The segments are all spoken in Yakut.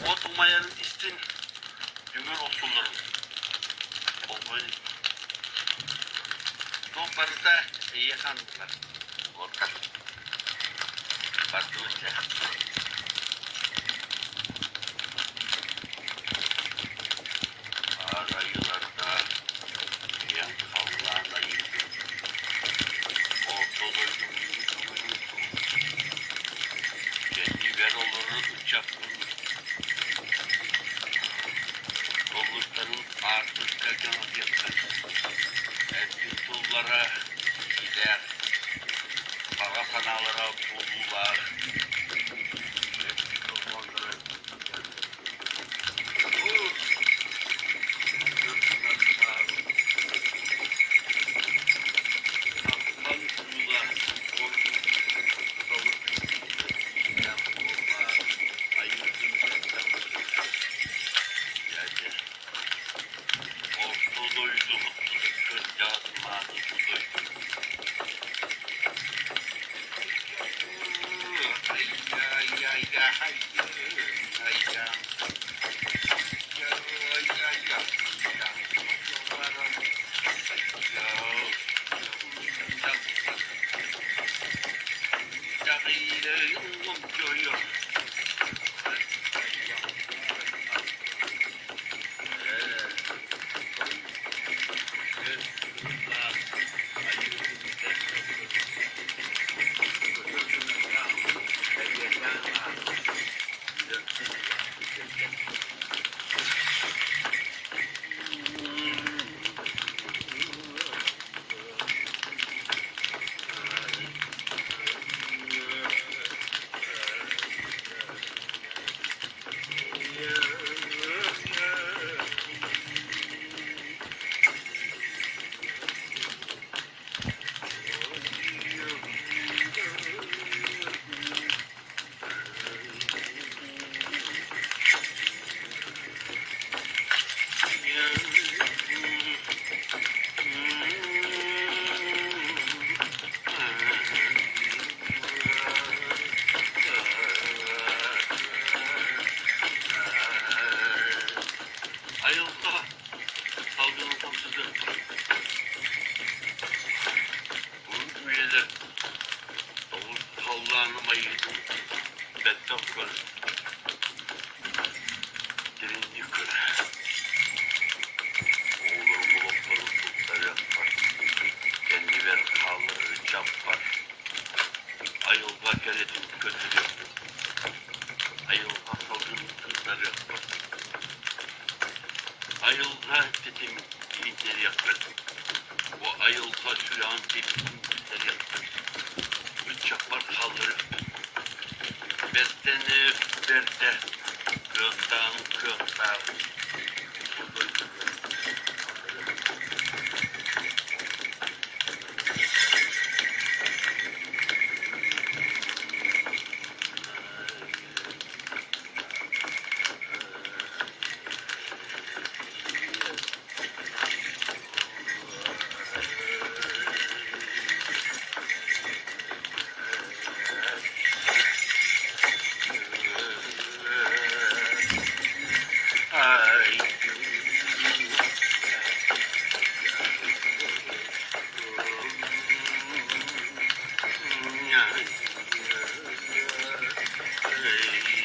Уот умайарын истин, дүҥүр охсулларын болҕойун. Туох барыта эйиэхэ аннылар. Уоттар. Бардыбыт дьэ. Аар айыылардаах киэҥ халлаан айыытын Орто дойдум көҥүлүн Кэннибэр олорор ыччаппын Доллуттарын аартыкка кэҥэтиэххэ Эппит тыллара итиилээх, баҕа санаалара буолуулаах Эппит дорҕоонноро Орто дойду кырдьаҕас мааны дойду. Айылҕа салгынын хамсатыахтара. Урут үйэлэр тоҕус халлааны майгытын бэттэх көр, дириҥник көр. Оҕолорум олохторун тупсарыахпар, кэннибэр хаалларар ыччаппар айылҕа кэрэтин көрдөрүөхпүт, айылҕа салгынын тыыннарыахпыт, айылҕа тэтимин иҥэриэхпит, бу айылҕа сүрэҕин тириитин бүттэриэхпит, ыччаппар хаалларыахпыт. Бэртэни бэртэ, кыахтааҕын кыахтаах бу дойдуга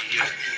Yeah.